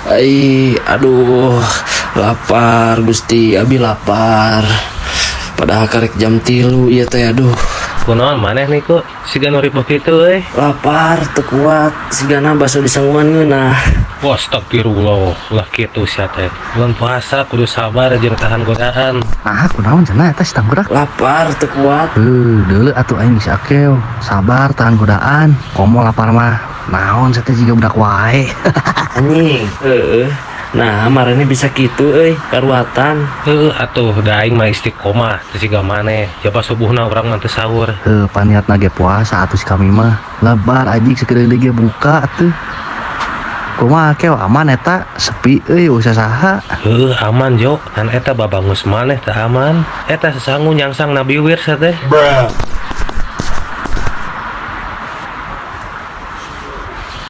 Ai, aduh, lapar Gusti, abi lapar. Padahal karek jam 3 ieu teh, aduh. Kunaon maneh nih kok siga nu ripuh kitu euy? Lapar, teu kuat, sigana baso disanguan ngeunah. Wah, astagfirullah, ulah kitu sia teh. Bulan puasa kudu sabar jeung tahan godaan. Nah, kunaon cenah eta si tanggurak? Lapar, teu kuat. Heuh, deuleu atuh aing si Akew. Sabar tahan godaan. Komo lapar mah. Naon sia teh jiga budak wae. Anjing, heeh. Nah, marane bisa kitu euy, karuatan. Heuh atuh, da aing mah istiqomah teu siga maneh. Jaba subuhna urang mah teu sahur. Heuh, paniatna ge puasa atuh si kami mah. Lebar anjing sakedeung deui ge buka atuh. Kumaha, Kew, aman eta? Sepi euy, usah saha. Heuh, aman, Jo. Kan eta babangus maneh teu aman. Eta sesangu nyangsang na biwir sia teh.